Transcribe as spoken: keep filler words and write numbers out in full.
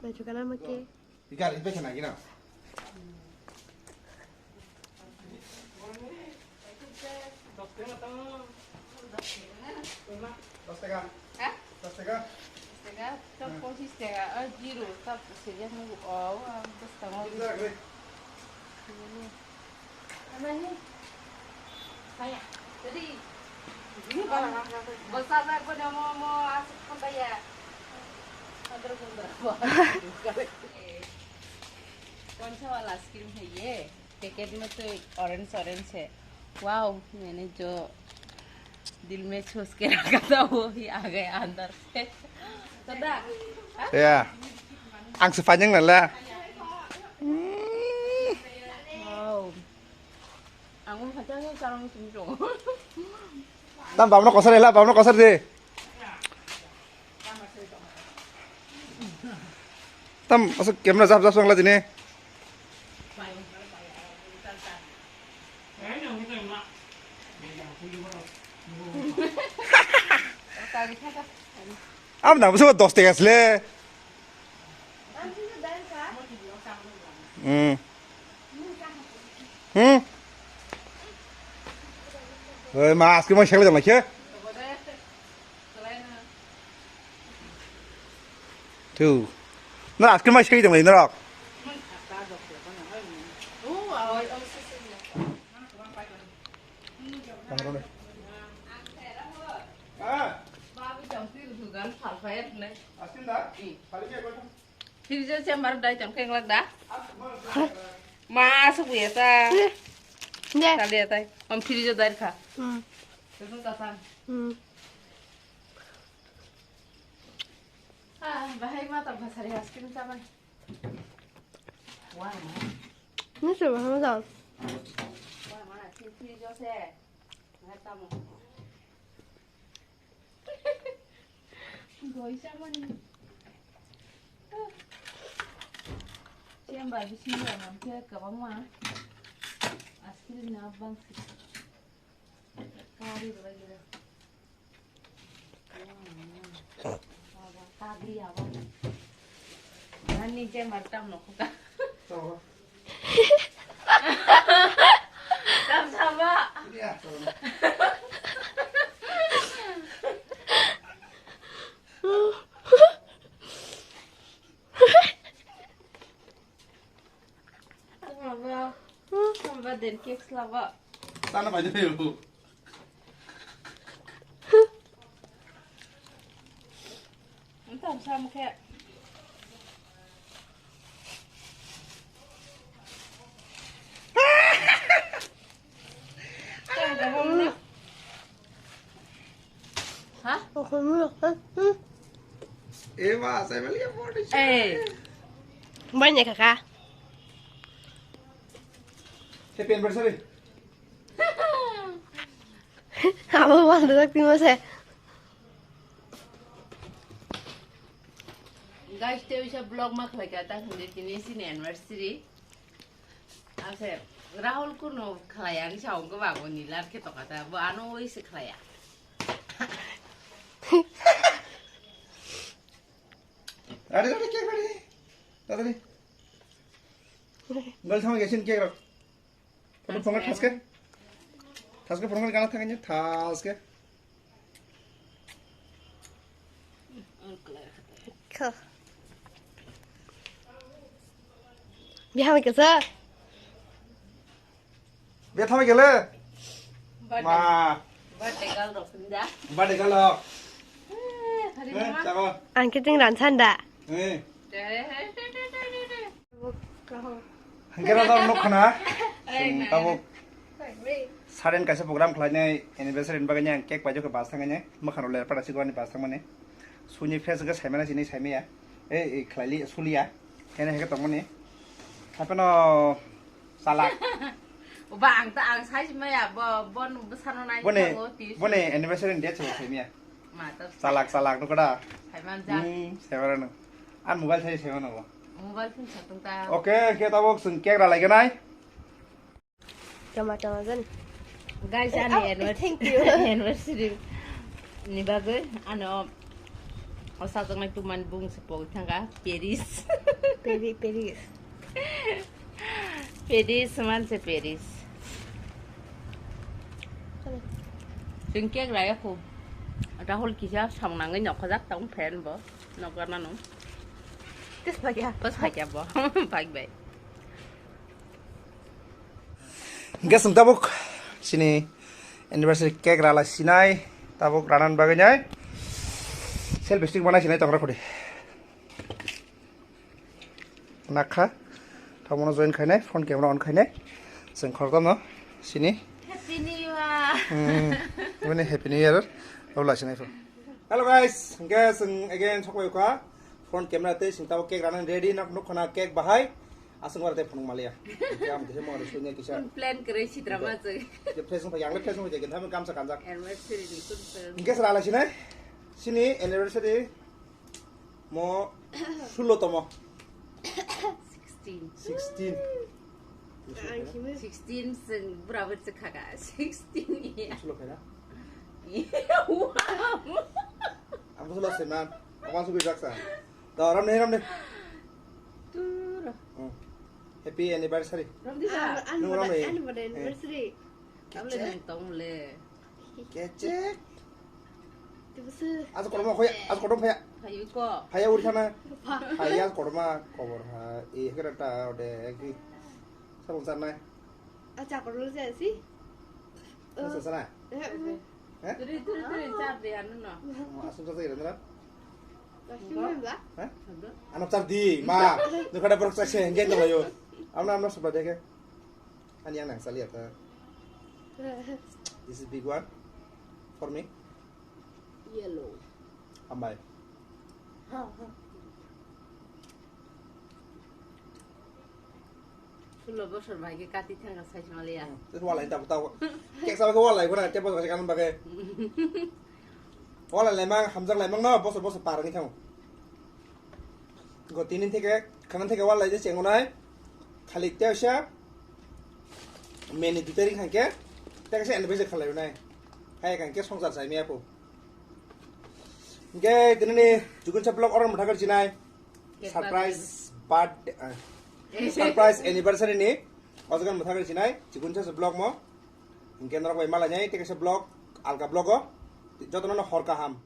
Baju kana make. Ikan ipe kena gina. Dos taka. Ha? Dos taka. Dos taka, tak pochis taka. Ah, zero, tak sekian nunggu. Oh, ah, dos taka. Ini tak, Rik. Ini. Apa ini? Saya. Jadi, ini bang, besar lah, gua mau, mau asik sampai ya. Ada gundra. Konsol wala ice cream hai ye. Packet में तो orange orange है। Wow, मैंने जो दिल में सोच के रखा था वो ही आ गया अंदर से। Tanda? Ya. Ang sepanjang lala. Wow. Ang pun kacang ni sarong sini dong. Tam bamno kosar ela, bamno kosar de. Tam asuk camera jap jap song la dine. Am na busu dos taka asle. Hmm. Hmm. Oi, ma, aske ma shakle jang lakhe. Tu. Na, aske ma shakle jang lai norok. Babu jang tu dugan phal phai ne. Aske da? Hmm. Phal ke ko. Fridge chamber dai tong keng lak da. Ma asuk ya ta. Ne. Kali ya tai. Om fridge dai kha. Hmm. Tong ka san. Hmm. Ah, bahai ma ta basari ice cream ta bai. Wah, ma. Ni se bahai ma ta. Wah, ma, fridge se. Ma ta mo. Goisa mani. Chamber bisingo mankhe kwbangma ice cream ni abang si. Kari rwbaigwrwi. Kari abo. Nani chamber tam nokhuka. Tam sama. Maba, maba den cake slaba. Sana bai de bu. Entam sam khe. Ha? Ema, saya beli apa di sini? Eh. Banyak kakak. Happy anniversary. Abo banda tak timo se. Guys, te bisa vlog ma khlai ka ta hindi tini sini anniversary. Ase Rahul kuno khlai ani sa ongko ba bo ni lar khe toka ta bo ano oi se khlai ya. Ready, ready, cake ready. Ready. Gal sama gesin cake rak. Phone phone thaske. Thaske phone kana thangnya thaske. Kha. Biham kesa. Bia thama gele. Birthday. Ma. Birthday girl rok sinja. Birthday girl rok. Eh, hari Eh, mama. Chakol. Ang kiting ran sanda. Eh. Hingke rok nok khana. Ai, Chwng na. Tabuk sudden kaisa program khlainai anniversary ni bagwi ang cake paijak khe bus thangani. Mwkhang rok ler pada sikoni bus thangmani. Suni fresh wngkha saimana sini saimaya. Eh, eh, khlaili suliya. Kene heke tongmani. Hapheno salak. Oba ang ta ang sai maya bo bon bwsano nai Boni, thango, tis. Boni anniversary ni date se saimaya. Ma ta Salak, salak, nukada. Saiman ja. Hmm, saimano. An mobile sai saimano bo. Mobile phone sa tong ta. Oke, ke tabuk sung cake ralai ganai. Tama tama jan. Guys, Eh, ani oh, anniversary. thank you. Anniversary ni bagwi ano o sajaknai tumani bung se pogwi thanga Paris. Peri Paris. Paris man se Paris. Chwng cake raya khu. Rahul kisa samnangwi nokhajak tong fan bo. Nokar manu. Tes lagi ya. Pas hakya bo. Bye bye. Guys, tabuk sini anniversary cake rala sinai, tabuk ranan bagwi nai. Selfie stick mana sinai tongra khudi. Nakha, tamono join khainai, phone camera on khainai. Seng khortamo sini. Happy New Year. Hmm, mane happy new year. Ola sinai phone. Hello guys, guys, again sok ka. Phone camera te sing tabuk cake ranan ready nak nuk khana cake bahai. Asung wara te phone malia. Kya am te mo ro sunya kisa. Plan kre sitra ma chwng. Je present pa yang le present pa je gentha kam sa kanjak. Anniversary ni kun plan. Guys, rala sinai. Sini anniversary mo sulo tomo. Sixteen. Sixteen. Ang simi. Sixteen seng bura bwtsa khaga. Sixteen ya. Sulo khaina. Ang sulo seman. Ang sulo jaksa. Da ram ne ram ne. Tura. Oh. Happy anniversary. Ramdi sa. Ano Nung ba ramai. Ano ba anniversary. Able nang tong le. Kecek. Tibusu. Aso korma khoya, aso korma phaya. Hayu ko. Phaya uri khana. Phaya korma kobor ha. E hekra ta ode ki. Sabon sarnai. Acha korma jasi. Nasa sana. Eh, Eh? Turi turi turi char de anu no. Asam sa ira nara. Simi ba. Eh? Ano char di ma. Nukada borok chase hengge dolo yo. Amna amna sabda deke. Ani ang nang sali ata. This is big one for me. Yellow. Ambai. Sulo bosor bai ke kati thanga sai maliya. Terus walai tabu tabu. Kek sabai ko walai ko na tebo sabai kan bagai. Walai lemang hamjak lemang no bosor bosor parang thang. Go tinin theke khanan theke walai je chengonai. Khali teusa meni dutering hangke teusa anniversary khalai nai. Hai hangke songsar sai me apo. Hingke tinini jugun sa vlog orang muthagar jinai. Surprise birthday, ah, surprise anniversary ni. Ojagan muthagar jinai jugun sa vlog mo. Hingke norok bai malai nai teusa vlog alka vlog o. Jotono hor kaham.